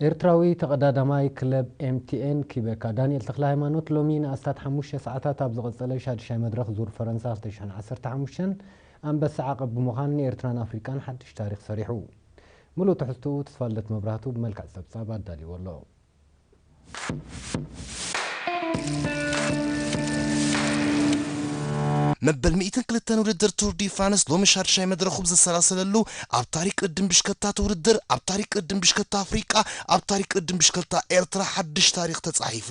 ኤርትራዊ ተቐዳዳማይ ክለብ ኤምቲኤን ኪበካ ዳንኤል ተኽለ ሃይማኖት ሎሚ ንኣስታት ሓሙሽተ ሰዓታት ኣብ ዝቐጸለ ሻድሻይ መድረኽ ዙር ፈረንሳ ክልተ ሽሕን ዓሰርተ ሓሙሽተን ኣንበሳ ዓቐብ ብምዃን ንኤርትራን ኣፍሪቃን ሓድሽ ታሪኽ ሰሪሑ። ምሉእ ትሕዝትኡ ተስፋልደት መብራህቱ ብመልክዕ ጸብጻብ ኣዳልይዎ ኣሎ። መበል ሚእትን ክልተን ውድድር ቱር ዲ ፍራንስ ሎሚ ሻድሻይ መድረኹ ብዘሰላሰለሉ፣ ኣብ ታሪክ ቅድም ብሽከታ እቲ ውድድር፣ ኣብ ታሪክ ቅድም ብሽከታ ኣፍሪቃ፣ ኣብ ታሪክ ቅድም ብሽከታ ኤርትራ ሓድሽ ታሪክ ተጻሒፉ።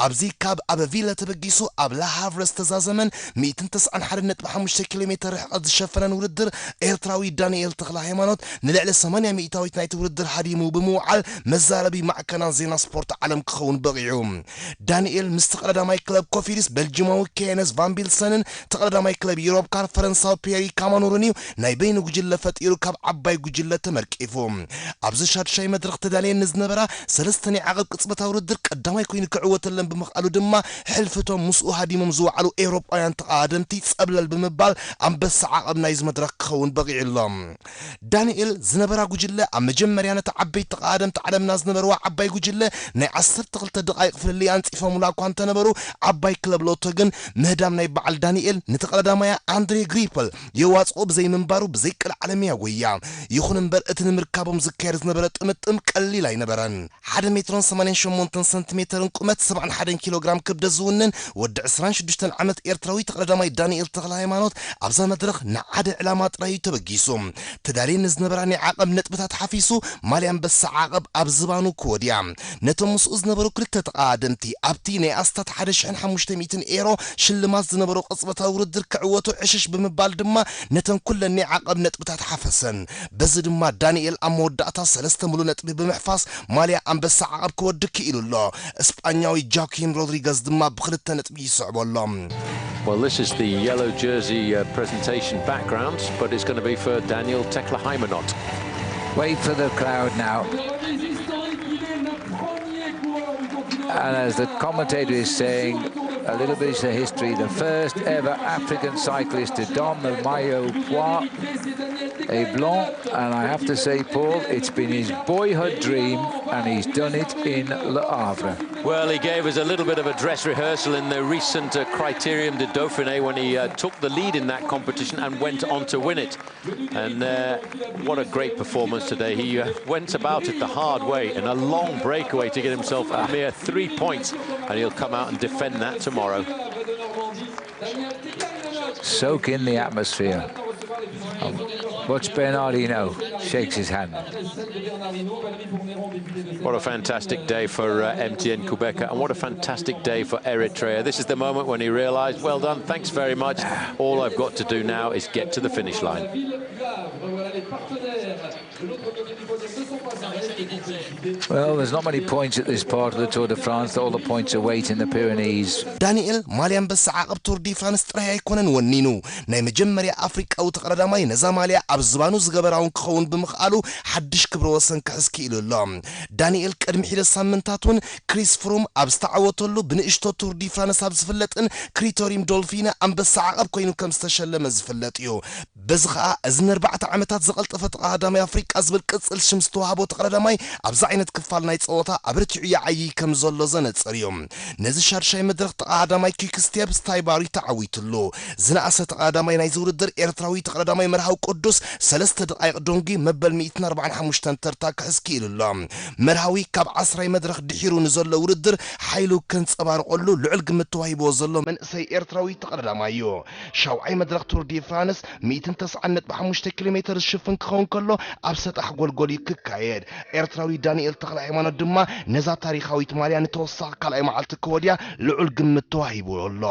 ኣብዚ ካብ ኣብ ቪለ ተበጊሱ ኣብ ላሃቭረ ዝተዛዘመን ሚእትን ተስዓን ሓደን ነጥቢ ሓሙሽተ ኪሎ ሜተር ርሕቀት ዝሸፈነን ውድድር፣ ኤርትራዊ ዳንኤል ተኽለ ሃይማኖት ንልዕሊ ሰማንያ ሚእታዊት ናይቲ ውድድር ሃዲሙ ብምውዓል መዛረቢ ማዕከናት ዜና ስፖርት ዓለም ክኸውን በቒዑ። ዳንኤል ምስ ተቐዳዳማይ ክለብ ኮፊዲስ በልጂማዊ ኬነስ ቫን ቢልሰንን ተቐዳዳማይ ክለብ ዩሮፕ ካር ፈረንሳዊ ፒየሪ ካማኑርን እዩ ናይ በይኑ ጉጅለ ፈጢሩ ካብ ዓባይ ጉጅለ ተመርቂፉ። ኣብዚ ሻድሻይ መድረኽ ተዳልየን ንዝነበራ ሰለስተ ናይ ዓቐብ ቅጽበታዊ ውድድር ቀዳማይ ኮይኑ ክዕወተለን ብምኽኣሉ ድማ፣ ሕልፍቶም ምስኡ ሃዲሞም ዝወዓሉ ኤውሮጳውያን ተቐዳደምቲ ጸብለል ብምባል ኣንበሳ ዓቐብ ናይዚ መድረኽ ክኸውን በቒዑ ኣሎ። ዳንኤል ዝነበራ ጉጅለ ኣብ መጀመርያ ነታ ዓበይቲ ተቐዳደምቲ ዓለምና ዝነበርዋ ዓባይ ጉጅለ ናይ ዓሰርተ ክልተ ደቓይቕ ፍልልይ ኣንጺፎምላ እኳ እንተነበሩ፣ ዓባይ ክለብ ሎቶ ግን ምህዳም ናይ በዓል ዳንኤል ንተቐዳዳማያ ኣንድሬ ግሪፐል የዋጽኦ ብዘይምንባሩ ብዘይቅልዓለም እያ ጎያ። ይኹን እምበር እቲ ንምርካቦም ዝካየድ ዝነበረ ጥምጥም ቀሊል ኣይነበረን። ሓደ ሜትሮን ሰማንያን ሸሞንተን ሰንቲሜተርን ቁመት፣ ሰብዓን ሓደን ኪሎ ግራም ክብደት ዝውንን ወዲ ዕስራን ሽዱሽተን ዓመት ኤርትራዊ ተቐዳዳማይ ዳንኤል ተኽለ ሃይማኖት ኣብዛ መድረኽ ንሓደ ዕላማ ጥራይ እዩ ተበጊሱ። ተዳልየን ንዝነበራ ናይ ዓቐብ ነጥብታት ሓፊሱ ማልያ ኣንበሳ ዓቐብ ኣብ ዝባኑ ክወድያ። ነቶም ምስኡ ዝነበሩ ክልተ ተቐዳደምቲ ኣብቲ ናይ ኣስታት ሓደ ሽሕን ሓሙሽተ ሚእትን ኤሮ ሽልማት ዝነበሮ ቅጽበታዊ ውድድር ክዕወቱ ዕሽሽ ብምባል ድማ ነተን ኩለን ናይ ዓቐብ ነጥብታት ሓፈሰን። በዚ ድማ ዳንኤል ኣብ መወዳእታ ሰለስተ ሙሉ ነጥቢ ብምሕፋስ ማልያ ኣንበሳ ዓቐብ ክወዲ ክኢሉ ኣሎ። እስጳኛዊ ጃኪን ሮድሪገዝ ድማ ብክልተ ነጥቢ ይስዕቦ ኣሎ። Well, this is the yellow jersey uh, presentation background, but it's going to be for Daniel Tekla Heimanot. Wait for the crowd now. And as the commentator is saying, a little bit of history, the first ever African cyclist to don the maillot pois et blanc. And I have to say, Paul, it's been his boyhood dream, and he's done it in Le Havre. Well, he gave us a little bit of a dress rehearsal in the recent uh, Criterium de Dauphiné when he uh, took the lead in that competition and went on to win it. And uh, what a great performance today. He uh, went about it the hard way in a long breakaway to get himself a mere three points, and he'll come out and defend that tomorrow. Soak in the atmosphere. Watch Bernardino shakes his hand. What a fantastic day for uh, M T N Quebec, and what a fantastic day for Eritrea. This is the moment when he realised, well done, thanks very much. All I've got to do now is get to the finish line. Well, there's not many points at this part of the Tour de France. All the points are waiting the Pyrenees. ዳንኤል ማልያ ኣንበሳ ዓቐብ ቱር ዲ ፍራንስ ጥራይ ኣይኮነን ወኒኑ፣ ናይ መጀመርያ ኣፍሪቃዊ ተቐዳዳማይ ነዛ ማልያ ኣብ ዝባኑ ዝገበራ እውን ክኸውን ብምኽኣሉ ሓድሽ ክብረ ወሰን ክሕዝ ክኢሉ ኣሎ። ዳንኤል ቅድሚ ሒደት ሳምንታት እውን ክሪስ ፍሩም ኣብ ዝተዓወተሉ ብንእሽቶ ቱር ዲ ፍራንስ ኣብ ዝፍለጥን ክሪቶሪም ዶልፊነ ኣንበሳ ዓቐብ ኮይኑ ከም ዝተሸለመ ዝፍለጥ እዩ። በዚ ኸኣ እዚ ንኣርባዕተ ዓመታት ዝቐልጠፈ ተቐዳዳማይ ኣፍሪቃ ዝብል ቅጽል ሽም ዝተዋህቦ ተቐዳዳማይ ኣብዚ ዓይነት ክፋል ናይ ጸወታ ኣበርቲዑ ይዓይይ ከም ዘሎ ዘነጽር እዩ። ነዚ ሻድሻይ መድረኽ ተቐዳዳማይ ኪክ ስቴፕ ስታይባሪ ተዓዊትሉ። ዝነኣሰ ተቐዳዳማይ ናይዚ ውድድር ኤርትራዊ ተቐዳዳማይ መርሃዊ ቅዱስ ሰለስተ ደቓይቕ ዶንጊ መበል ሚእትን ኣርባዓን ሓሙሽተን ተርታ ክሕዝ ክኢሉ ኣሎ። መርሃዊ ካብ ዓስራይ መድረኽ ድሒሩ ንዘሎ ውድድር ሓይሉ ከንጸባርቐሉ ልዑል ግምት ተዋሂብዎ ዘሎ መንእሰይ ኤርትራዊ ተቐዳዳማይ እዩ። ሻውዓይ መድረኽ ቱር ዲ ፍራንስ ሚእትን ተስዓን ነጥቢ ሓሙሽተ ኪሎ ሜተር ዝሽፍን ክኸውን ከሎ ኣብ ሰጣሕ ጎልጎል እዩ ክካየድ። ኤርትራዊ ዳንኤል ተኽለ ሃይማኖት ድማ ነዛ ታሪኻዊት ማልያ ንተወሳኺ ካልኣይ መዓልቲ ክወድያ ልዑል ግምት ተዋሂቡ ኣሎ።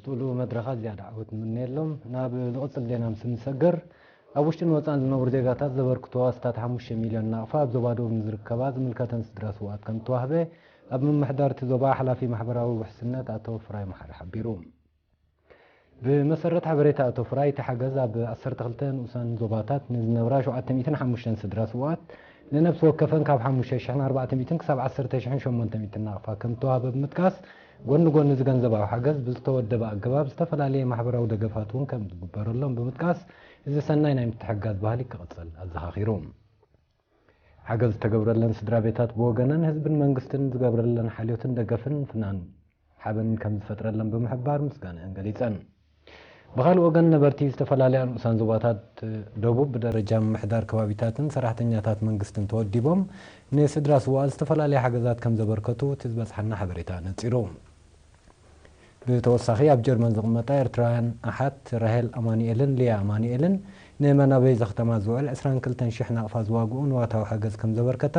ዝኽእሉ መድረኻት ዝያዳ ዓወት ንምነየሎም። ናብ ዝቕጽል ዜና ምስ እንሰገር፣ ኣብ ውሽጥን ወጻእን ዝነብሩ ዜጋታት ዘበርክቶ ኣስታት ሓሙሽተ ሚልዮን ናቕፋ ኣብ ዞባ ደቡብ ንዝርከባ ዝምልከተን ስድራ ስውኣት ከም እተዋህበ ኣብ ምምሕዳር እቲ ዞባ ሓላፊ ማሕበራዊ ውሕስነት ኣቶ ፍራይ መሓሪ ሓቢሩ። ብመሰረት ሓበሬታ ኣቶ ፍራይ፣ እቲ ሓገዝ ኣብ ዓሰርተ ክልተ ንኡሳን ዞባታት ንዝነብራ ሸውዓተ ሚእትን ሓሙሽተን ስድራ ስውኣት ንነብሲ ወከፈን ካብ ሓሙሽተ ሽሕን ኣርባዕተ ሚእትን ክሳብ ዓሰርተ ሽሕን ሸሞንተ ሚእትን ናቕፋ ከም እተዋህበ ብምጥቃስ፣ ጎኒ ጎኒ እዚ ገንዘባዊ ሓገዝ ብዝተወደበ ኣገባብ ዝተፈላለየ ማሕበራዊ ደገፋት እውን ከም ዝግበረሎም ብምጥቃስ፣ እዚ ሰናይ ናይ ምትሕግጋዝ ባህሊ ክቕጽል ኣዘኻኺሩ። ሓገዝ ዝተገብረለን ስድራ ቤታት ብወገነን ህዝብን መንግስትን ዝገብረለን ሓልዮትን ደገፍን ፍናን ሓበንን ከም ዝፈጥረለን ብምሕባር ምስጋንአን ገሊጸን። ብኻልእ ወገን ነበርቲ ዝተፈላለያ ንኡሳን ዞባታት ደቡብ ብደረጃ ምምሕዳር ከባቢታትን ሰራሕተኛታት መንግስትን ተወዲቦም ንስድራ ስውኣት ዝተፈላለያ ሓገዛት ከም ዘበርከቱ እቲ ዝበጽሓና ሓበሬታ ነጺሩ። ብተወሳኺ ኣብ ጀርመን ዝቕመጣ ኤርትራውያን ኣሓት ራሄል ኣማኑኤልን ሊያ ኣማኑኤልን ንመናበይ ዘኽተማ ዝውዕል ዕስራን ክልተን ሽሕ ናቕፋ ዝዋግኡ ንዋታዊ ሓገዝ ከም ዘበርከታ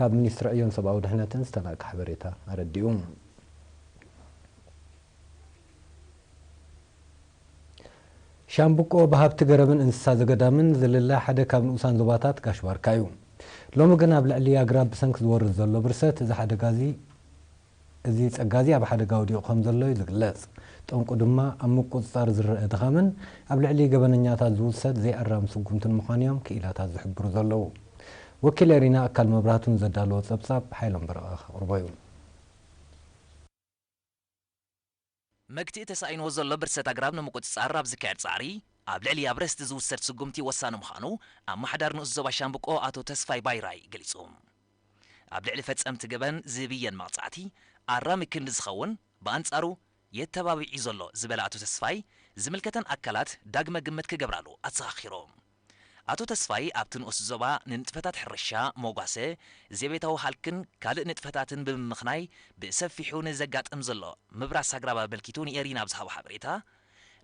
ካብ ሚኒስትሪ ዕዮን ሰብኣዊ ድሕነትን ዝተላእከ ሓበሬታ ኣረዲኡ። ሻምብቆ ብሃብቲ ገረብን እንስሳ ዘገዳምን ዝልለ ሓደ ካብ ንኡሳን ዞባታት ጋሽ ባርካ እዩ። ሎሚ ግን ኣብ ልዕሊ ኣግራብ ብሰንኪ ዝወርድ ዘሎ ብርሰት እዚ ሓደጋ እዚ እዚ ጸጋ እዚ ኣብ ሓደጋ ወዲቑ ከም ዘሎ እዩ ዝግለጽ። ጠንቁ ድማ ኣብ ምቁጽጻር ዝረአ ድኻምን ኣብ ልዕሊ ገበነኛታት ዝውሰድ ዘይኣራሚ ስጉምትን ምዃኑ እዮም ክኢላታት ዝሕብሩ ዘለዉ። ወኪል ኤሪና ኣካል መብራህቱ ንዘዳለዎ ጸብጻብ ሓይሎም በረቐ ከቕርቦ እዩ። መግትኢ ተሳኢንዎ ዘሎ ብርሰት ኣግራብ ንምቁጽጻር ኣብ ዝካየድ ጻዕሪ፣ ኣብ ልዕሊ ኣብረስቲ ዝውሰድ ስጉምቲ ወሳኒ ምዃኑ ኣመሓዳሪ ንኡስ ዞባ ሻምብቆ ኣቶ ተስፋይ ባይራይ ገሊጹ። ኣብ ልዕሊ ፈጸምቲ ገበን ዝብየን መቕጻዕቲ ኣራሚ ክንዲ ዝኸውን፣ ብኣንጻሩ የተባቢዑ ዘሎ ዝበለ ኣቶ ተስፋይ፣ ዝምልከተን ኣካላት ዳግመ ግምት ክገብራሉ ኣዘኻኺሩ። ኣቶ ተስፋይ ኣብቲ ንኡስ ዞባ ንንጥፈታት ሕርሻ፣ መጓሰ፣ ዘቤታዊ ሃልክን ካልእ ንጥፈታትን ብምምኽናይ ብሰፊሑ ንዘጋጥም ዘሎ ምብራስ ኣግራብ ኣመልኪቱ ንኤሪና ኣብ ዝሃቦ ሓበሬታ፣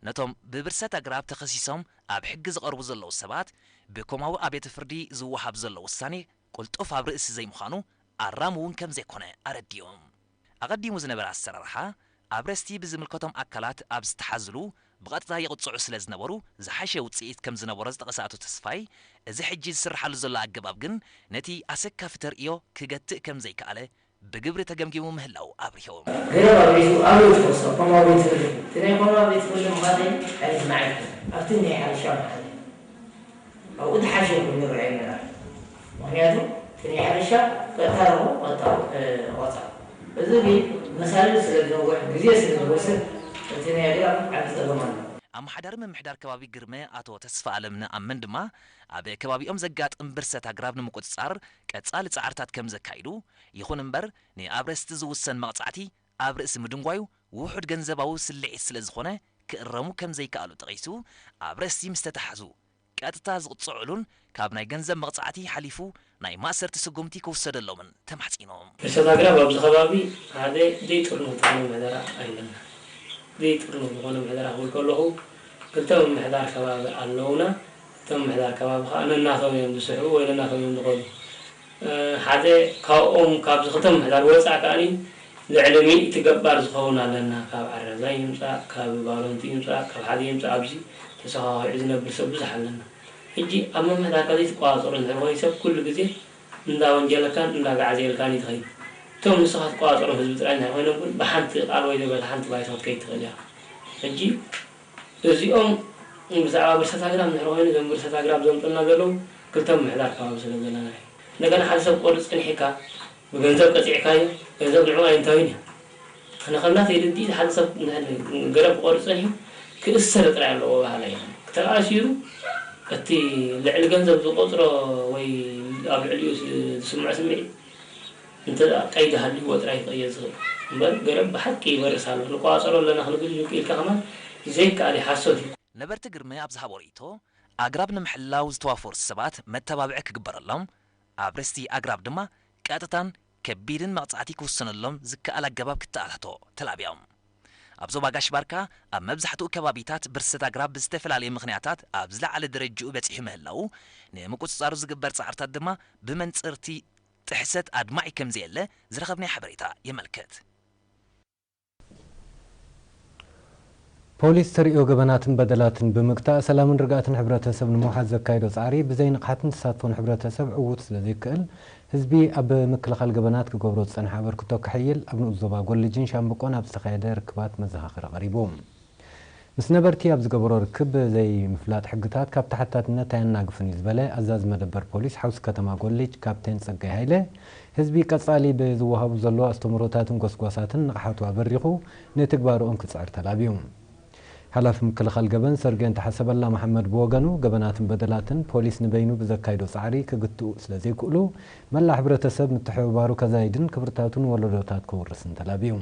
ነቶም ብብርሰት ኣግራብ ተኸሲሶም ኣብ ሕጊ ዝቐርቡ ዘለዉ ሰባት ብኮማዊ ኣብያተ ፍርዲ ዝወሃብ ዘሎ ውሳኔ ቅልጡፍ ኣብ ርእሲ ዘይምዃኑ ኣራሚ እውን ከም ዘይኮነ ኣረዲኡ። ኣቐዲሙ ዝነበረ ኣሰራርሓ ኣብረስቲ ብዝምልከቶም ኣካላት ኣብ ዝተሓዝሉ ብቐጥታ ይቕጽዑ ስለ ዝነበሩ ዝሓሸ ውጽኢት ከም ዝነበሮ ዝጠቐሰ ኣቶ ተስፋይ፣ እዚ ሕጂ ዝስርሓሉ ዘሎ ኣገባብ ግን ነቲ ኣሰካፊ ተርእዮ ክገትእ ከም ዘይከኣለ ብግብሪ ተገምጊሙ ምህላው ኣብሪሁ። ገረብ ኣብሪሱ ኣብኡ እዩ ዝኸሶ፣ ከምኡ ኣብ ቤት ፍርዲ። እቲ ናይ ከምኡ ኣብ ቤት ፍርዲ ምኻደይ ኣይስማዕ ኣይኮነን። ኣብቲ ናይ ሓበሻ ምሓዘ። ኣብኡ ዝሓሸ ኮይኑ ይረኣየኒ ኣሎ። ምኽንያቱ እቲ ናይ ሓበሻ ቀጥታ ረኽቦ ቀጥታ ቆጻ። እዚ ግን መሳልል ስለ ዝነውሕ፣ ግዜ ስለ ዝወስድ እቲ ናይ ኣግራብ ዓቢ ጸገም ኣሎ። ኣመሓዳሪ ምምሕዳር ከባቢ ግርመ ኣቶ ተስፋ ኣለም ንኣምን ድማ ኣብ ከባቢኦም ዘጋጥም ብርሰት ኣግራብ ንምቁጽጻር ቀጻሊ ጻዕርታት ከም ዘካይዱ፣ ይኹን እምበር ንኣብረስቲ ዝውሰን መቕጻዕቲ ኣብ ርእሲ ምድንጓዩ ውሑድ ገንዘባዊ ስልዒት ስለ ዝኾነ ክእረሙ ከም ዘይከኣሉ ጠቒሱ፣ ኣብረስቲ ምስ ተታሕዙ ቀጥታ ዝቕጽዑሉን ካብ ናይ ገንዘብ መቕጻዕቲ ሓሊፉ ናይ ማእሰርቲ ስጉምቲ ክውሰደሎምን ተማሕጺኑ። ብርሰት ኣግራብ ኣብዚ ከባቢ ሓደ ዘይጥርኑፍ ዝኾነ ምሕደራ ኣለና። ዘይጥርኑፍ ዝኾነ ምሕደራ ክብል ከለኹ ክልተ ምምሕዳር ከባቢ ኣለውና። እቶም ምምሕዳር ከባቢ ከዓ ነናቶም እዮም ዝስሕቡ ወይ ነናቶም እዮም ዝኸዱ። ሓደ ካብኦም ካብዚ ክልተ ምምሕዳር ወፃእ ከዓ ልዕሊ ሚእቲ ገባር ዝኸውን ኣለና። ካብ ዓረዛ ይምፃእ፣ ካብ ባሎንቲ ይምፃእ፣ ካብ ሓደ ይምፃእ፣ ኣብዚ ተሰኻኺዑ ዝነብር ሰብ ብዙሕ ኣለና። ሕጂ ኣብ ምምሕዳርካ ዘይትቆፃፀሮ እንድሕር ኮይኑ ሰብ ኩሉ ግዜ እንዳወንጀለካን እንዳጋዕዘየልካን እዩ ዝኸይድ። እቶም ንስኻ ትቆፃፀሮም ህዝቢ ጥራይ እንድሕር ኮይኖም ግን ብሓንቲ ቃል ወይ በታ ሓንቲ ባይታ ክትከይድ ትኽእል እያ። ሕጂ እዚኦም ብዛዕባ ብርሰት ኣግራብ እንድሕር ኮይኑ እዞም ብርሰት ኣግራብ ዘምፅኡልና ዘለዉ ክልተ ምምሕዳር ከባቢ ስለ ዘለና እዩ። እንደገና ሓደ ሰብ ክቆርፅ ፀኒሕካ ብገንዘብ ቀፂዕካዮ ገንዘብ ንዕኡ ኣይንታዩን እዩ። ኣነ ከም ናተይ ርድኢት ሓደ ሰብ ገረብ ክቆርፅ ፀኒሑ ክእሰር ጥራይ ኣለዎ በሃላይ እየ። ተኣሲሩ እቲ ልዕሊ ገንዘብ ዝቆፅሮ ወይ ኣብ ልዕሊኡ ዝስምዖ ስምዒት እንተ ቀይዲ ሃልይዎ ጥራይ ክቕየር ዝኽእል እምበር ገረብ ብሓቂ ይበርስ ኣሎ። ንቆፃፀሮ ኣለና ክንብል እዩ ኢልካ ከማን ዘይከኣል እዩ፣ ሓሶት እዩ። ነበርቲ ግርመ ኣብ ዝሃቦ ርእይቶ፣ ኣግራብ ንምሕላው ዝተዋፈሩ ሰባት መተባብዒ ክግበረሎም፣ ኣብረስቲ ኣግራብ ድማ ቀጥታን ከቢድን መቕጻዕቲ ክውሰነሎም ዝከኣል ኣገባብ ክተኣታቶ ተላብዮም። ኣብ ዞባ ጋሽ ባርካ ኣብ መብዛሕትኡ ከባቢታት ብርሰት ኣግራብ ብዝተፈላለየ ምኽንያታት ኣብ ዝለዓለ ደረጅኡ በጺሑ ምህላዉ፣ ንምቁጽጻሩ ዝግበር ጻዕርታት ድማ ብመንጽር'ቲ ጥሕሰት ኣድማዒ ከምዘየለ ዝረኸብናዮ ሓበሬታ የመልክት። ፖሊስ ተርእዮ ገበናትን በደላትን ብምግታእ ሰላምን ርግኣትን ሕብረተሰብ ንምውሓስ ዘካይዶ ጻዕሪ ብዘይ ንቕሓትን ተሳትፎን ሕብረተሰብ ዕዉት ስለዘይክእል፣ ህዝቢ ኣብ ምክልኻል ገበናት ክገብሮ ዝጸንሐ ኣበርክቶ ከሐይል ኣብ ንኡስ ዞባ ጎልጅን ሻምብቆን ኣብ ዝተኻየደ ርክባት መዘኻኸሪ ቀሪቡ። ምስ ነበርቲ ኣብ ዝገበሮ ርክብ፣ ዘይምፍላጥ ሕግታት ካብ ተሓታትነት ኣየናግፍን እዩ ዝበለ ኣዛዚ መደበር ፖሊስ ሓውሲ ከተማ ጎልጅ ካፕቴን ጸጋይ ሃይለ፣ ህዝቢ ቀጻሊ ብዝወሃቡ ዘለዉ ኣስተምህሮታትን ጎስጓሳትን ንቕሓቱ ኣበሪኹ ንትግባርኦም ክጽዕር ተላብዩ። ሓላፊ ምክልኻል ገበን ሰርጌን ተሓሰበላ መሓመድ ብወገኑ፣ ገበናትን በደላትን ፖሊስ ንበይኑ ብዘካይዶ ጻዕሪ ክግትኡ ስለዘይክእሉ፣ መላእ ሕብረተሰብ ምትሕብባሩ ከዛይድን ክብርታቱ ንወለዶታት ከውርስን ተላብዩ።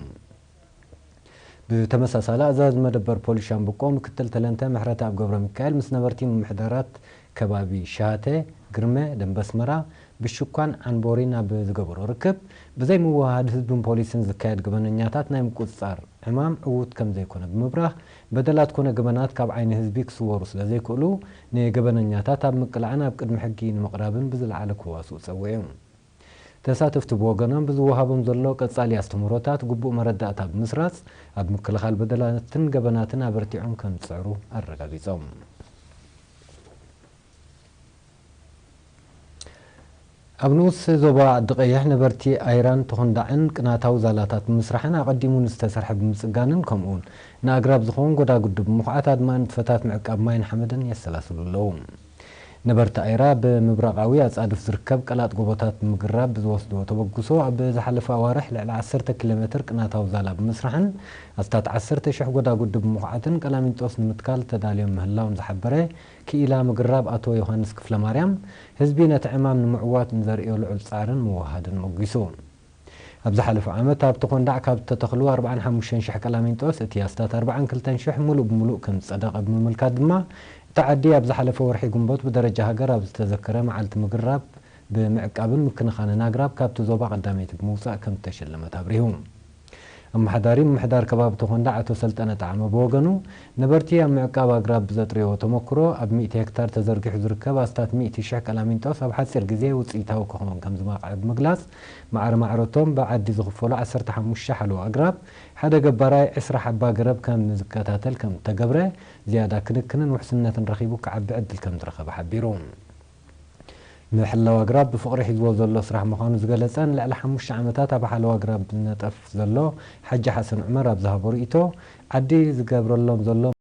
ብተመሳሳሊ ኣዛዚ መደበር ፖሊስ ሻምብቆ ምክትል ተለንተ ምሕረተኣብ ገብረሚካኤል ምስ ነበርቲ ምምሕዳራት ከባቢ ሻተ፣ ግርመ፣ ደንበስመራ፣ ብሽኳን ዓንቦሪን ኣብ ዝገበሮ ርክብ፣ ብዘይ ምውህሃድ ህዝብን ፖሊስን ዝካየድ ገበነኛታት ናይ ምቁጽጻር ዕማም ዕዉት ከም ዘይኮነ ብምብራህ፣ በደላት ኮነ ገበናት ካብ ዓይኒ ህዝቢ ክስወሩ ስለ ዘይክእሉ፣ ንገበነኛታት ኣብ ምቅላዕን ኣብ ቅድሚ ሕጊ ንምቕራብን ብዝለዓለ ክዋስኡ ጸዊዑ። ተሳተፍቲ ብወገኖም ብዝወሃቦም ዘሎ ቀጻሊ ኣስተምህሮታት ግቡእ መረዳእታ ብምስራጽ፣ ኣብ ምክልኻል በደላትን ገበናትን ኣበርቲዖም ከም ዝጽዕሩ ኣረጋጊጾም። ኣብ ንኡስ ዞባ ዓዲ ቀይሕ ነበርቲ ኣይራን ተኾንዳዕን ቅናታዊ ዛላታት ብምስራሕን ኣቐዲሙ ንዝተሰርሐ ብምጽጋንን ከምኡውን ንኣግራብ ዝኸውን ጎዳጉዲ ብምኹዓት ኣድማዒ ንጥፈታት ምዕቃብ ማይን ሓመድን የሰላስሉ ኣለዉ። ነበርቲ ኣይራ ብምብራቓዊ ኣጻድፍ ዝርከብ ቀላጥ ጎቦታት ብምግራብ ብዝወስድዎ ተበግሶ ኣብ ዝሓለፈ ኣዋርሕ ልዕሊ ዓሰርተ ኪሎ ሜትር ቅናታዊ ዛላ ብምስራሕን ኣስታት ዓሰርተ ሽሕ ጎዳጉዲ ብምኹዓትን ቀላሚንጦስ ንምትካል ተዳልዮም ምህላዎም ዝሓበረ ክኢላ ምግራብ ኣቶ ዮሃንስ ክፍለማርያም፣ ህዝቢ ነቲ ዕማም ንምዕዋት ንዘርእዮ ልዑል ጻዕርን ምውህሃድን ሞጒሱ። ኣብ ዝሓለፈ ዓመት ኣብ ተኾንዳዕ ካብ ዝተተኽሉ ኣርብዓን ሓሙሽተን ሽሕ ቀላሚንጦስ እቲ ኣስታት ኣርብዓን ክልተን ሽሕ ምሉእ ብምሉእ ከም ዝጸደቐ ብምምልካት ድማ፣ እታ ዓዲ ኣብ ዝሓለፈ ወርሒ ግንቦት ብደረጃ ሃገር ኣብ ዝተዘከረ መዓልቲ ምግራብ ብምዕቃብን ምክንኻንን ኣግራብ ካብቲ ዞባ ቀዳመይቲ ብምውጻእ ከም ዝተሸለመት ኣብሪሁ። ኣመሓዳሪ ምምሕዳር ከባቢ ተኾንዳዕ ኣቶ ሰልጠነ ጠዓመ ብወገኑ፣ ነበርቲ ኣብ ምዕቃብ ኣግራብ ብዘጥርይዎ ተመክሮ፣ ኣብ ሚእቲ ሄክታር ተዘርጊሑ ዝርከብ ኣስታት ሚእቲ ሽሕ ቀላሚንጦስ ኣብ ሓጺር ግዜ ውጽኢታዊ ክኸውን ከም ዝበቕዐ ብምግላጽ፣ ማዕረ ማዕረቶም ብዓዲ ዝኽፈሉ ዓሰርተ ሓሙሽተ ሓለዋ ኣግራብ፣ ሓደ ገባራይ ዕስራ ሓባ ገረብ ከም ዝከታተል ከም እተገብረ፣ ዝያዳ ክንክንን ውሕስነትን ረኺቡ ክዓቢ ዕድል ከም ዝረኸበ ሓቢሩ። ምሕላው ኣግራብ ብፍቕሪ ሒዝዎ ዘሎ ስራሕ ምዃኑ ዝገለጸን ልዕሊ ሓሙሽተ ዓመታት ኣብ ሓለዋ ኣግራብ ዝነጠፍ ዘሎ ሓጂ ሓሰን ዑመር ኣብ ዝሃቦ ርእይቶ፣ ዓዲ ዝገብረሎም ዘሎ